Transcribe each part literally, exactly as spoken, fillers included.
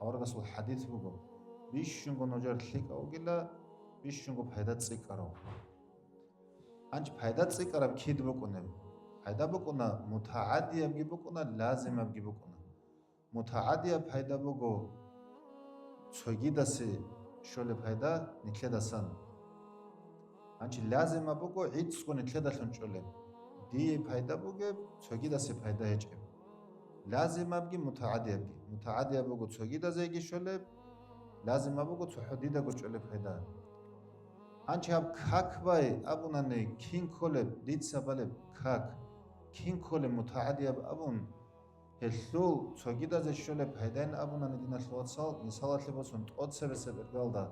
Аварагасул хадис буго: «Бищунго нужер лъикӀав вугила, бищунго пайда цӀикӀкӀарав». Гьанчи пайда цӀикӀкӀараб кид букӀунеб? Пайда букӀуна, мутагӀадиябги букӀуна, лазимабги букӀуна. МутагӀадияб пайда буго цогидасе щолеб пайда нилъедасан. Гьанчи лазимаб буго гӀицӀго нилъедалъун чӀолеб, дие пайда бугеб, цогидасе пайда гьечӀеб. Лазимабги мутагӀадиябги. МутагӀадияб буго цогидазеги щолеб, лазимаб буго цохӀо дидаго чӀолеб пайда. Гьанчи гьаб как бай абунани, кин кколеб, дица балеб как, кин кколеб мутагӀадияб абун, гьелъул цогидазе щолеб пайдайин абунани, диналъул вацал, мисалалъе босун, тӀоцебесеб иргалда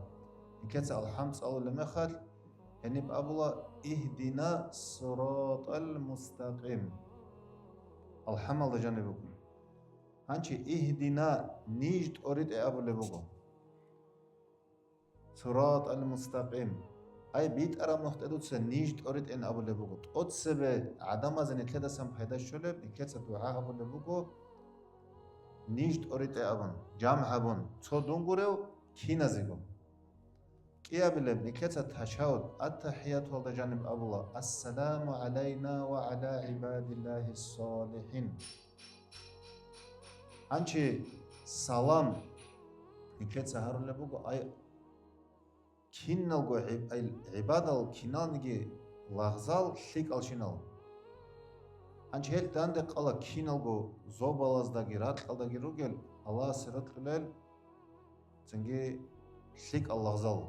нилъеца алхӀам цӀалулеб мехалъ, гьениб абула: «Игьдина сиратал мустакъим». АлхӀамалда жаниб буго. Гьанчи «Игьдина, ниж тӀоритӀе» абулеб буго. «Сиратал мустакъим». Ай, битӀараб нухде дуца ниж тӀоритӀен абулеб буго. ТӀоцебе гӀадамазе нилъедасан пайда щолеб, нилъеца дугӀа гьабулеб буго, ниж тӀоритӀе абун, жамгӀ гьабун, цо дун гурев киназего. КӀиабилеб нилъеца ташагьуд, аттахӀиятуялда жаниб абула: «Ассаламу гӀалайна ва гӀала гӀибадиллагьи ссалихӀин». Гьанчи салам нилъеца гьарулеб буго, ай, киналго гӀиб-, ай, гӀибадал, киналниги лагъзал, лъикӀалщинал. Гьанчи гьел данде къала киналго зобалаздаги ракьалдаги ругел Аллагьасе рокьулел, цинги лъикӀал лагъзал.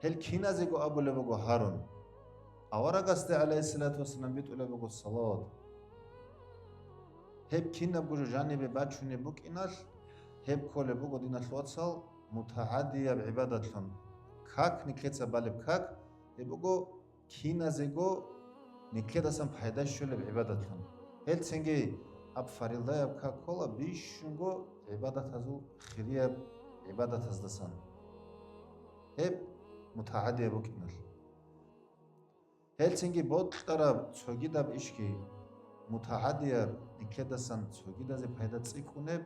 Гьел киназего абулеб буго гьарун. Аварагасде, гӀалайгьиссалату вассалам, битӀулеб буго салават. Гьеб кинабго жо жанибе бачунеб букӀиналъ, гьеб кколеб буго, диналъул вацал, мутагӀадияб гӀибадатлъун. Как, нилъеца балеб как, гьеб буго киназего нилъедасан пайда щолеб гӀибадатлъун. Гьелцинги гьаб фарилдаяб как ккола бищунго гӀибадатазул хирияб гӀибадатаздасан, гьеб мутагӀадияб букӀиналъ. Гьелцинги бокьараб цогидаб ишги, мутагӀадияб, нилъедасан цогидазе пайда цӀикӀкӀунеб,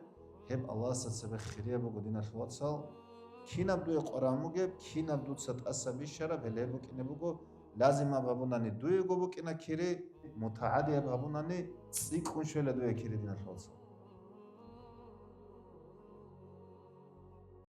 гьеб Аллагьасда цебе хирияб буго, диналъул вацал. Кинаб дуе къваран бугеб, кинаб дуца тӀаса бищараб, гьеле гьеб букӀине буго, лазимаб гьабунани дуего букӀина кири, мутагӀадияб гьабунани цӀикӀкӀун щвела дуе кири, диналъул вацал.